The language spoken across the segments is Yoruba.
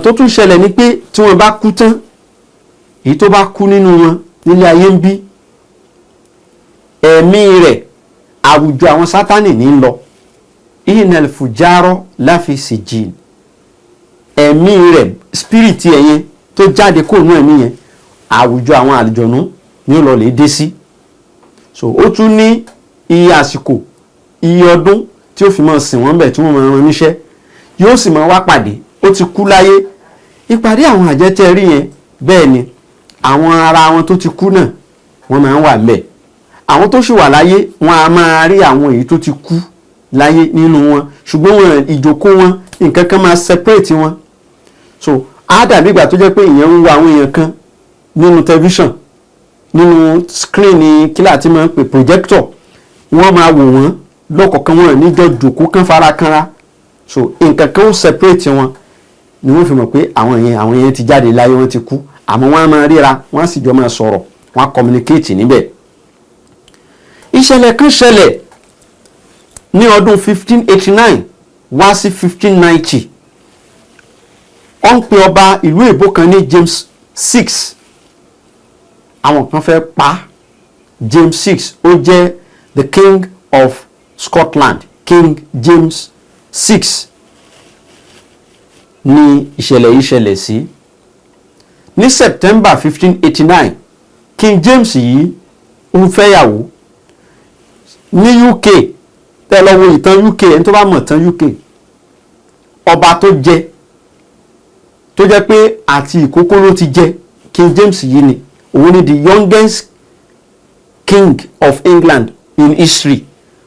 Tó tún ṣẹlẹ̀ ni pé tí wọ́n bá kú tán, èyí tó bá kú nínú wọn nílé ayé ń bí, ẹ̀mí rẹ̀, àwùjọ àwọn Sátánì ní lọ. Innal fujara lafi sijin. Ẹ̀mí rẹ̀, spirit ẹ̀yẹn tó jáde kó nú ẹ̀mí yẹn, àwùjọ àwọn àlùjọ̀nú ní ó lọ lè dé sí. So ó tún ní iye àsìkò, iye ọdún tí ó fi máa sìn wọ́n bẹ̀, tí wọ́n máa rán níṣẹ́, yóò sì máa wá pàdé. Ó ti kú láyé. Ìpàdé àwọn àjẹtẹ́ rí yẹn, bẹ́ẹ̀ ni àwọn ara wọn tó ti kú náà, wọ́n máa ń wà ńbẹ̀. Àwọn tó sì wà láyé, wọn a máa rí àwọn èyí tó ti kú láyé nínú wọn, ṣùgbọ́n wọn ìjókòó wọn, nǹkan kan máa separate wọn. So á dàbí ìgbà tó jẹ́ pé èèyàn ń wo àwọn èèyàn kan nínú tẹlifíṣàn, nínú screen, kílà tí máa ń pè projector. Wọ́n máa wò wọ́n lọ́kọ̀ọ̀kan, wọn níjọ́ jòkó kán fara kanra. So nǹkan kan ó separate wọn ni wọ́n fi mọ̀ pé àwọn yẹn ti jáde láyé, wọ́n ti kú. Àmọ́ wọ́n á máa ríra, wọ́n á sì jọ máa sọ̀rọ̀, wọ́n á communicate níbẹ̀. Ìṣẹ̀lẹ̀ kan ṣẹlẹ̀ ní ọdún 1589 wá sí 1590. Ó ń pe ọba ìlú èbó kan ní James VI. Àwọn kan fẹ́ pa James VI. Ó jẹ́ the King of Scotland. King James VI ní ìṣẹ̀lẹ̀ yìí ṣẹlẹ̀ sí ní September 1589. King James yìí ń fẹ́yàwó ní UK. Tẹ́ lọ wo ìtàn UK, ẹni tó bá mọ̀ tán UK, ọba tó jẹ, tó jẹ́ pé àti ìkókó ló ti jẹ, King James yìí ni. Òun ni the youngest king of England in history,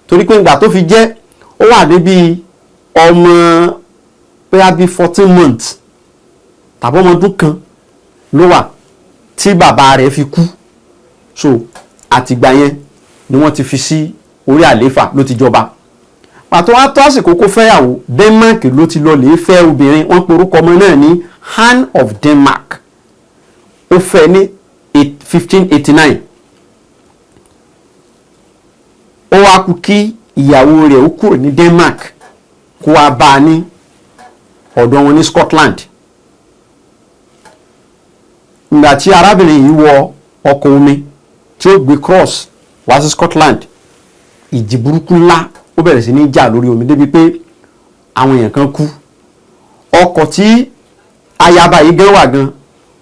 torí pé ìgbà tó fi jẹ́, ó wà níbi ọmọ bóyá bíi 14 months tàbí ọmọ ọdún kan ló wà tí bàbá rẹ̀ fi kú. So àtìgbà yẹn ni wọ́n ti fi sí orí àléfà ló ti jọba. Pàtó wá tó àsìkò kó fẹ́yàwó, Denmark ló ti lọ lè fẹ́ obìnrin. Wọ́n pe orúkọ ọmọ náà ní Anne of Denmark. Ó fẹ́ ní 1589. Ó wá kú kí ìyàwó rẹ̀ ó kúrò ní Denmark kó wá bá a ní ọ̀dọ̀ wọn ní Scotland. Ìgbà tí arábìnrin yìí wọ ọkọ̀ omi tí ó gbé cross wá sí Scotland, ìjì burúkú ńlá ó bẹ̀rẹ̀ sí ní jà lórí omi débi pé àwọn èèyàn kan kú. Ọkọ̀ tí ayaba yìí gan wà gan,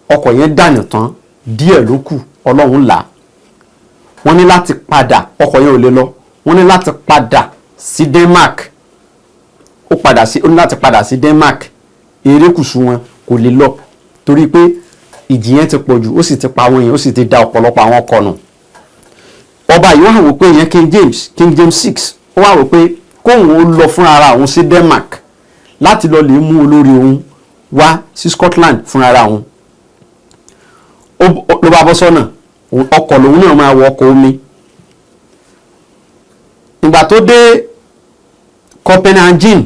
ọkọ̀ yẹn dànù tán, díẹ̀ ló kù Ọlọ́run là. Wọ́n ní láti padà, ọkọ̀ yẹn ò lè lọ. Wọ́n ní láti padà sí Denmark. Ó padà sí, ó ní láti padà sí Denmark. Erékùṣù wọn kò lè lọ torí pé ìjì yẹn ti pọ̀ jù, ó sì ti pa àwọn èèyàn, ó sì ti da ọ̀pọ̀lọpọ̀ àwọn ọkọ̀ nù. Ọba yìí wá wò pé, ìyẹn King James, King James VI, ó wá wò pé kóun ó lọ fúnra ara òun sí Denmark láti lọ lè mú olórí òun wá sí Scotland fúnra ara òun. Ló bá bọ́ sọ́nà, ọkọ̀ lòun náà máa wọ ọkọ̀ omi. Ìgbà tó dé Copenhagen,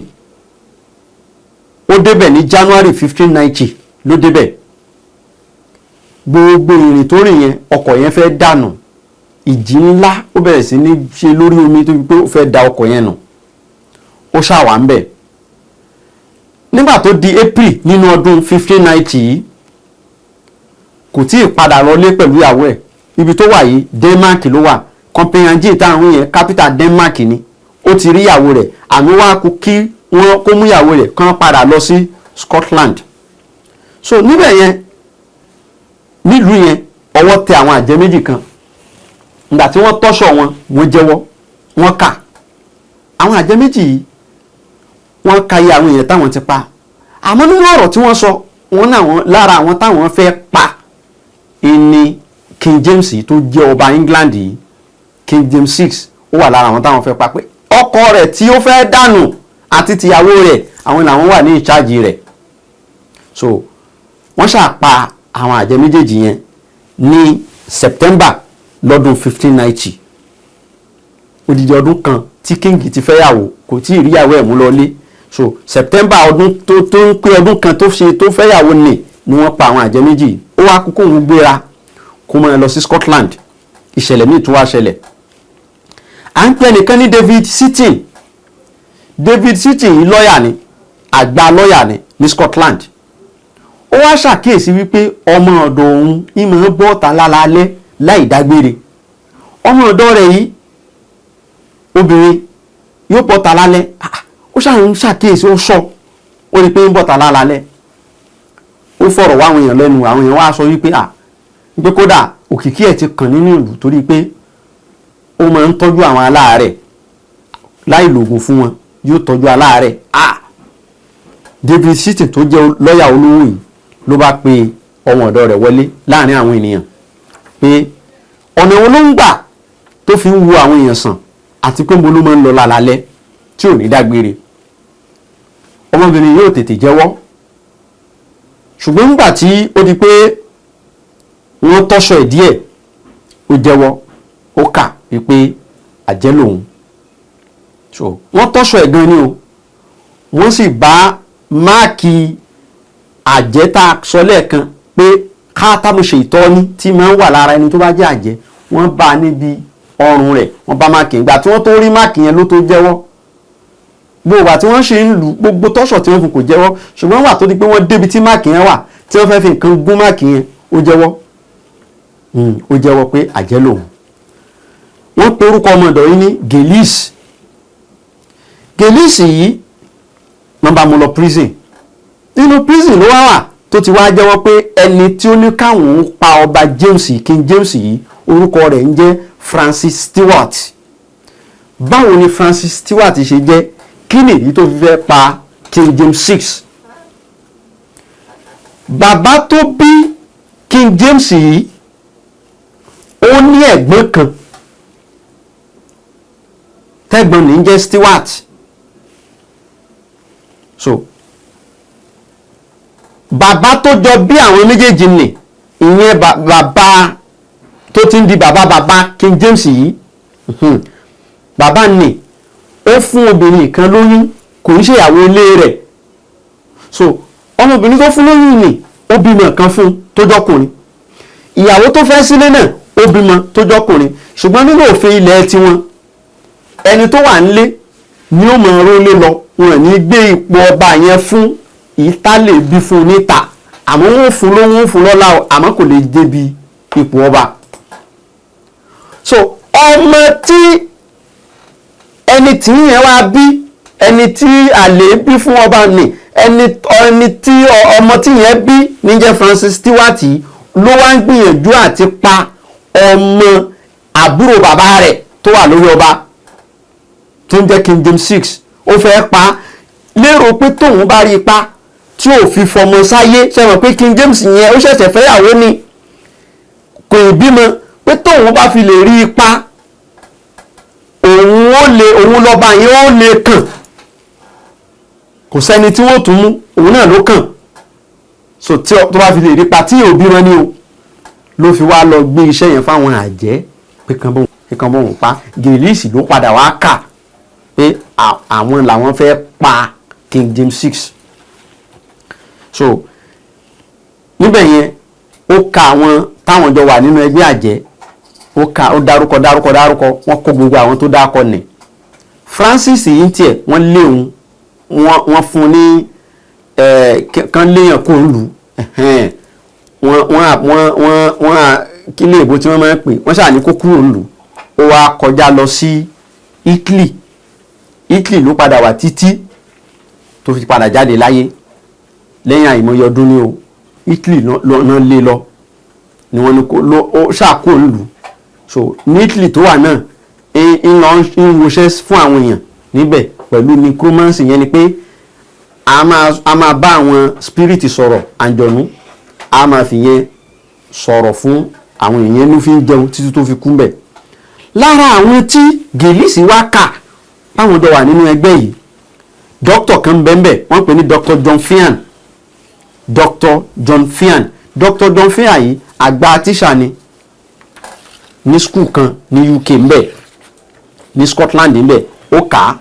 ó débẹ̀ ní January 1590 ló débẹ̀. Gbogbo ìrìn tó rìn yẹn, ọkọ̀ yẹn fẹ́ dànù. Ìjì ńlá ó bẹ̀rẹ̀ sí ní ṣe lórí omi tó fi pé ó fẹ́ da ọkọ̀ yẹn nù. Ó ṣàwà ń bẹ̀. Nígbà tó di April nínú ọdún 1590 yìí, kò tí ì padà lọlé pẹ̀lú ìyàwó ẹ̀. Ibi tó wà yìí, Denmark ló wà. Copenhagen táwọn yẹn, capital Denmark ni. Ó ti rí ìyàwó rẹ̀, àmì wá kú kí wọ́n kó mú ìyàwó rẹ̀ kán padà lọ sí Scotland. So níbẹ̀ yẹn, nílùú yẹn, ọwọ́ tẹ àwọn àjẹ́ méjì kan. Ìgbà tí wọ́n tọ́ṣọ̀ wọn, wọ́n jẹ́wọ́, wọ́n kà. Àwọn àjẹ́ méjì yìí, wọ́n ka iye àwọn èèyàn táwọn ti pa. Àmọ́ nínú ọ̀rọ̀ tí wọ́n sọ, wọ́n náà wọ́n lára àwọn táwọn fẹ́ pa ìní King James yìí tó jẹ́ ọba England yìí. King James VI, ó wà lára àwọn táwọn fẹ́ pa, pé ọkọ rẹ̀ tí ó fẹ́ dànù àti tìyàwó rẹ̀, àwọn làwọn wà ní ìcháàjì rẹ̀. So wọ́n ṣàpa àwọn àjẹ́ méjèèjì yẹn ní September lọ́dún 1590. Odidi ọdún kan tí king ti fẹ́yàwó, kò tí ì ríyàwó ẹ̀ mú lọlé. So September ọdún tó ń pé ọdún kan tó ṣe tó fẹ́yàwó ni wọ́n pa àwọn àjẹ́ méjì. Ó wá kú kóun gbéra kó máa lọ sí Scotland. Ìṣẹ̀lẹ̀ míì tún wá ṣẹlẹ̀. À ń pè ẹnìkan ní David Seaton. David Seaton yìí, lọ́ọ̀yà ni, àgbà lọ́ọ̀yà ni ní Scotland. Ó wá ṣàkíyèsí wípé ọmọ ọ̀dọ̀ òun ìmọ̀ bọ́ta lálálẹ́ láì dágbére. Ọmọ ọ̀dọ̀ rẹ̀ yìí obìnrin yóò bọ́ta lálẹ́. Ó ṣáà ń ṣàkíyèsí, ó sọ, ó rí i pé ń bọ́ta lálálẹ́. Ó fọ̀rọ̀ wá àwọn èèyàn lẹ́nu. Àwọn èèyàn wá sọ wípé à wípé kódà òkìkí ẹ̀ ti kàn nínú ìlú, torí pé ó máa ń tọ́jú àwọn aláàárẹ̀ láì lògùn fún wọn, yóò tọ́jú aláàárẹ̀. David Seaton tó jẹ́ lọ́ọ̀yà olówó yìí ló bá pe ọmọ ọ̀dọ̀ rẹ̀ wọlé láàrin àwọn ènìyàn pé ọ̀nà wo ló ń gbà tó fi ń wo àwọn èèyàn sàn, àti pé mo ló máa ń lọ lálálẹ́ tí ò ní dágbére. Ọmọbìnrin yóò tètè jẹ́wọ́, ṣùgbọ́n nígbà tí ó di pé wọ́n tọ́ṣọ̀ ẹ̀ díẹ̀, ó jẹ́wọ́, ó kà wípé àjẹ́ lòun. So wọ́n tọ́ṣọ̀ ẹ̀ gan ni o, wọ́n sì bá mark àjẹ́ tá a sọ lẹ́ẹ̀kan pé káátámù ṣe ìtọ́ni tí máa ń wà lára ẹni tó bá jẹ́ àjẹ́. Wọ́n bá a níbi ọrùn rẹ̀, wọ́n bá mark. Ìgbà tí wọ́n tó rí mark yẹn ló tó jẹ́wọ́. Gbogbo àti wọ́n ṣe ń lù, gbogbo tọ́ṣọ̀ tí wọ́n fún, kò jẹ́wọ́. Ṣùgbọ́n wà tó di pé wọ́n débi tí mark yẹn wà, tí wọ́n fẹ́ fi nǹkan gún mark yẹn, ó jẹ́wọ́. Ó jẹ́wọ́ pé àjẹ́ lòun. Wọ́n pe orúkọ ọmọ ọ̀dọ̀ yìí ní Gelis. Gelis yìí, wọ́n bá mú lọ prison. Nínú prison ló wá wà tó ti wá jẹ́wọ́ pé ẹni tí ó ní káwọn ń pa ọba James, King James yìí, orúkọ rẹ̀ ń jẹ́ Francis Stewart. Báwo ni Francis Stewart ṣe jẹ́? Kí nìdí tó fi fẹ́ pa King James VI? Bàbá tó bí King James yìí, ó ní ẹ̀gbọ́n kan tẹ́gbọ́n ní jẹ́ Stewart. So bàbá tó jọ bí àwọn méjèèjì nì, ìyẹn bàbá tó ti ń di bàbá bàbá King James yìí, bàbá nì ó fún obìnrin kan lóyún, kò ń ṣèyàwó ilé rẹ̀. So ọmọbìnrin tó fún lóyún nì, ó bímọ kan fún tó jọkùnrin. Ìyàwó tó fẹ́ sílé náà, ó bímọ tó jọkùnrin. Ṣùgbọ́n nínú òfin ilẹ̀ tiwọn, ẹni tó wà nílé ni ó mọ̀ ọ́n lé lọ. Wọn ní gbé ipò ọba yẹn fún ìta lè bí fún níta, àmọ́ wọ́n fún lówó, wọ́n fún lọ́lá o, àmọ́ kò lè débi ipò ọba. So ọmọ tí ẹni tí yẹn wá bí, ẹni tí àlè bí fún ọba ni, ẹni tí ọmọ tí yẹn bí ní jẹ́ Francis Stewart yìí, ló wá ń gbìyànjú àti pa ọmọ àbúrò bàbá rẹ̀ tó wà lórí ọba, tó ń jẹ́ King James VI. Ó fẹ́ pa, lérò pé tóun bá rí i pa tí ò fi fọmọ sáyé. Ṣe mọ̀ pé King James yẹn, ó ṣẹ̀ṣẹ̀ fẹ́yàwó ni, kò ì bímọ, pé tóun bá fi lè rí i pa, òun ó lè, òun lọ́ba yẹn ó lè kàn, kò sẹ́ni tí wọ́n tún mú, òun náà ló kàn. So tí tó bá fi lè rí pa tí ò bímọ ní o, ló fi wá lọ gbé iṣẹ́ yẹn fáwọn àjẹ́ pé kàn bóun pa. Gèlísì ló padà wá kà pé àwọn làwọn fẹ́ pa King James VI. So níbẹ̀ yẹn, ó ka àwọn táwọn jọ wà nínú ẹgbẹ́ àjẹ́, ó ka, ó dárúkọ, dárúkọ, dárúkọ. Wọ́n kó gbogbo àwọn tó dákọ nì. Francis yìí ń tiẹ̀, wọ́n lé òun, wọ́n fún un ní kán léèyàn kó ń lù wọ́n wọ́n wọ́n wọ́n wọ́n kí lè bó tí wọ́n máa ń pè wọ́n ṣáà ní kó kúrò ń lù. Ó wá kọjá lọ sí Italy. Italy ló padà wà títí tó fi padà jáde láyé lẹ́yìn àìmọye ọdún ní o. Italy náà lé lọ ni wọ́n ní kó ló ó ṣáà kúrò ń lù. So ní Italy tó wà náà, ń lọ ń woṣẹ́ fún àwọn èèyàn níbẹ̀ pẹ̀lú necromancy. Yẹn ni pé a máa bá àwọn spirit sọ̀rọ̀, àǹjọ̀nú, a máa fi yẹn sọ̀rọ̀ fún àwọn èèyàn ló fi ń jẹun títí tó fi kú bẹ̀. Lára àwọn tí Gèlísì wá kà báwọn jọ wà nínú ẹgbẹ́ yìí, dókítà kan bẹ́ẹ̀, wọ́n pè ní Dr. John Fian. Dr. John Fian, Dr. John Fian yìí, àgbà tíṣà ni ní school kan ní UK ńbẹ, ní Scotland ńbẹ. Ó kà á.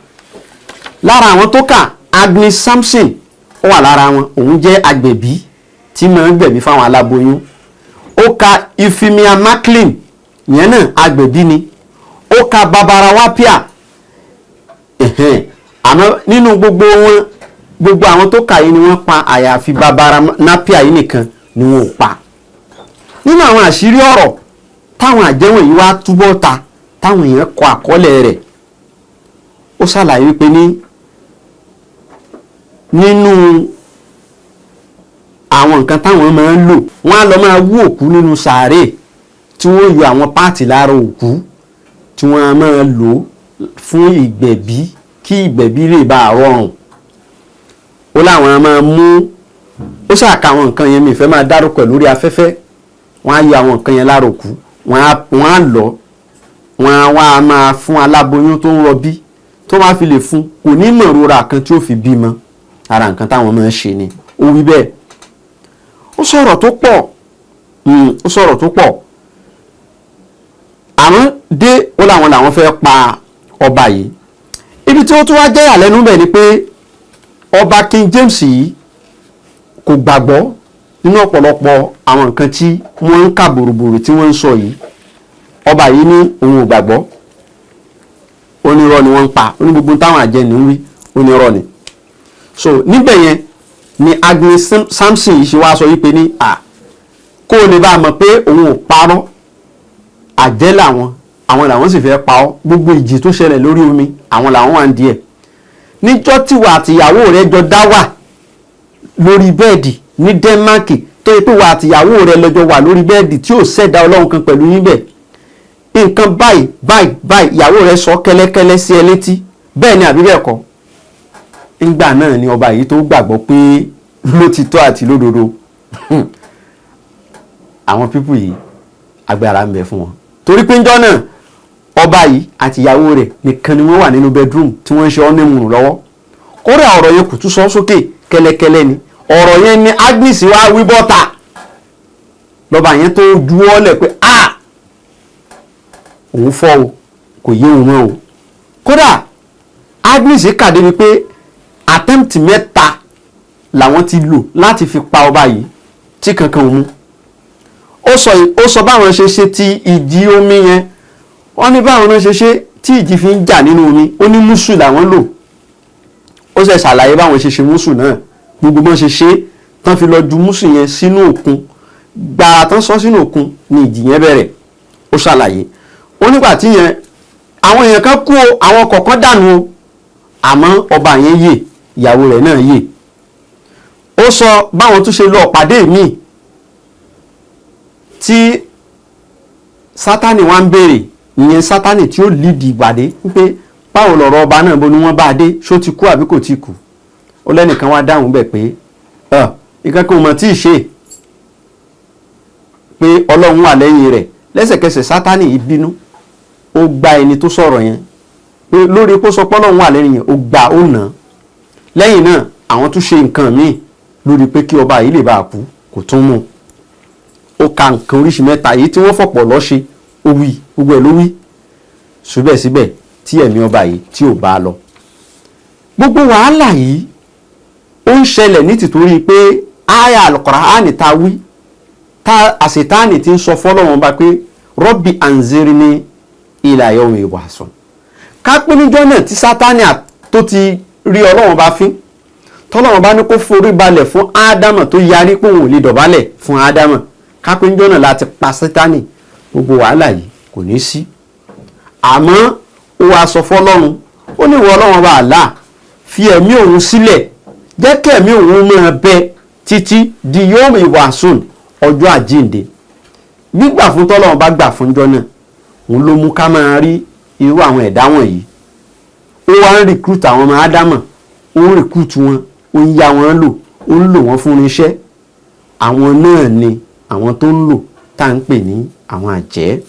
Lára àwọn tó kà, Agnes Sampson, ó wà lára wọn. Òun jẹ́ agbẹ̀bí tí máa ń gbẹ̀bí fáwọn aláboyún. Ó ka Euphemia Maclean, ìyẹn náà agbẹ̀bí ni. Ó ka Barbara Wapia. Àmọ́ nínú gbogbo wọn Gbogbo àwọn tó kà yìí ni wọ́n pa, àyàfi Barbara Napier yìí nìkan ni wọn ò pa. Nínú àwọn àṣírí ọ̀rọ̀ táwọn àjẹwọ̀n yìí wá túbọ̀ ta, táwọn èèyàn kọ àkọọ́lẹ̀ rẹ̀, ó ṣàlàyé wípé nínú àwọn nǹkan táwọn máa ń lò, wọ́n á lọ máa wú òkú nínú sàárè, tí wọ́n yọ àwọn part lára òkú tí wọ́n á máa lò fún ìgbẹ̀bí, kí ìgbẹ̀bí lè bá a rọrùn. Ó láwọn á máa mú, ó ṣàkà àwọn nǹkan yẹn, mi fẹ́ máa dárúkọ ẹ̀ lórí afẹ́fẹ́. Wọ́n á yọ àwọn nǹkan yẹn lára òkú, wọ́n á lọ, wọ́n á wá máa fún aláboyún tó ń rọbí. Tó máa fi lè fún, kò ní mọ̀ ìrora kan tí ó fi bímọ. Ara nǹkan táwọn máa ń ṣe ni, ó wí bẹ́ẹ̀. Ó sọ̀rọ̀ tó pọ̀, ó sọ̀rọ̀ tó pọ̀. Àwọn dé, ó láwọn làwọn fẹ́ pa ọba yìí. Ibi tí ó tún wá jẹ́ ìyàlẹ́nu bẹ̀ ni pé ọba King James yìí kò gbàgbọ́ nínú ọ̀pọ̀lọpọ̀ àwọn nǹkan tí wọ́n ń kà bòròbòrò tí wọ́n ń sọ yìí. Ọba yìí ní òun ò gbàgbọ́, onírọ́ ni wọ́n ń pa. Ó ní gbogbo táwọn àjẹní ń wí, onírọ́ ni. So níbẹ̀ yẹn ni Agnes Samson yìí ṣe wá sọ wípé ní à kó o lè bá a mọ̀ pé òun ò parọ́, àjẹ́ làwọn, àwọn làwọn sì fẹ́ pa ọ́. Gbogbo ìjì tó ṣẹlẹ̀ lórí omi, àwọn làwọn wà ń díẹ̀. Níjọ́ tíwà àtìyàwó rẹ̀ jọ dá wà lórí bed ní Denmark, tó yẹ pé wà àtìyàwó rẹ̀ lọ́jọ́ wà lórí bed tí ò ṣẹ̀dá ọlọ́run kan pẹ̀lú yín bẹ̀, nǹkan báyìí báyìí báyìí, ìyàwó rẹ̀ sọ kẹ́lẹ́kẹ́lẹ́ sí ẹ létí. Bẹ́ẹ̀ ni àbí bẹ́ẹ̀ kọ́? Ńgbà náà ni ọba yìí tó gbàgbọ́ pé lótìtọ́ àti lódodo, àwọn people yìí, agbára ń bẹ fún wọn, torí pé ńjọ́ náà ọba yìí àti ìyàwó rẹ̀ nìkan ni wọ́n wà nínú bedroom tí wọ́n ń ṣe honeymoon lọ́wọ́. Kódà ọ̀rọ̀ yẹn kò tún sọ sókè, kẹ́lẹ́kẹ́lẹ́ ni ọ̀rọ̀ yẹn ni Agnes wá wí bọ́ta, lọ́ba yẹn tó juwọ́lẹ̀ pé a òun fọ́ o, kò yé òun mọ́ o. Kódà Agnes kàdé ni pé attempt mẹ́ta làwọn ti lò láti fi pa ọba yìí tí kankan ò mú. Ó sọ báwọn ṣe ṣe ti ìjì omi yẹn. Wọ́n ní báwọn náà ṣe ṣe tí ìjì fi ń jà nínú omi. Ó ní mùsù làwọn lò. Ó ṣe ṣàlàyé báwọn ṣe ṣe mùsù náà, gbogbo bọ́n ṣe ṣe tán fi lọ ju mùsù yẹn sínú òkun. Gbàrà tán sọ sínú òkun ni ìjì yẹn bẹ̀rẹ̀. Ó ṣàlàyé, ó nígbà tí yẹn àwọn èèyàn kan kú o, àwọn kọ̀ọ̀kan dànù o, àmọ́ ọba yẹn yè, ìyàwó rẹ̀ náà yè. Ó sọ báwọn tún ṣe lọ pàdé míì tí Sátani wá ń béèrè, ìyẹn Sátani tí ó lídìí ìpàdé, wípé báwo lọ̀rọ̀ ọba náà, bó ni wọ́n bá a dé, ṣó ti kú àbí kò ti kú? Ó lẹ́nìkan wá dáhùn bẹ́ẹ̀ pé ìkankan ò mọ̀ tí ì ṣe, pé Ọlọ́run wà lẹ́yìn rẹ̀. Lẹ́sẹ̀kẹsẹ̀ Sátani yìí bínú, ó gba ẹni tó sọ̀rọ̀ yẹn pé lórí kó sọ pé Ọlọ́run wà lẹ́yìn yẹn, ó gbà, ó nà án. Lẹ́yìn náà àwọn tún ṣe nǹkan míì lórí pé kí ọba yìí lè bá a kú, kò tún mú un. Ó ka nǹkan oríṣi mẹ́ta èyí tí wọ́n fọ̀pọ̀ lọ́ ṣe, ó wí gbogbo ẹ̀ ló wí, síbẹ̀síbẹ̀ tí ẹ̀mí ọba yìí tí ò bá a lọ. Gbogbo wàhálà yìí ó ń ṣẹlẹ̀ ní tìtorí pé aya Al-Qur'ani ta wí tá àṣetánì ti ń sọ fọ́lọ́wọ́n bá pé رب أنظرني إلى يوم يبعثون. Ká pé níjọ́ náà tí Sátánì tó ti rí Ọlọ́wọ́n bá fín, tọ́lọ́wọ́n bá ní kó forí balẹ̀ fún Ádámà, tó yarí pé òun ò lè dọ̀bálẹ̀ fún Ádámà, ká pé níjọ́ náà láti pa Sátánì, gbogbo wàhálà yìí kò ní sí. Àmọ́ ó wàá sọ fọ́lọ́run, ó ní ìwọ Ọlọ́run bá àlá, fi ẹ̀mí òun sílẹ̀, jẹ́ kí ẹ̀mí òun máa bẹ títí di يوم يبعثون, ọjọ́ àjíǹde. Gbígbà fún tọ́lọ́run bá gbà fún jọ́ náà, òun ló mú ká máa rí irú àwọn ẹ̀dá wọ̀nyí. Ó wá ń recruit àwọn ọmọ Ádámà, ó ń recruit wọn, ó ń yá wọn lò, ó ń lò wọ́n fún irinṣẹ́. Àwọn náà ni àwọn tó ń lò tá à ń pè ní àwọn àjẹ́.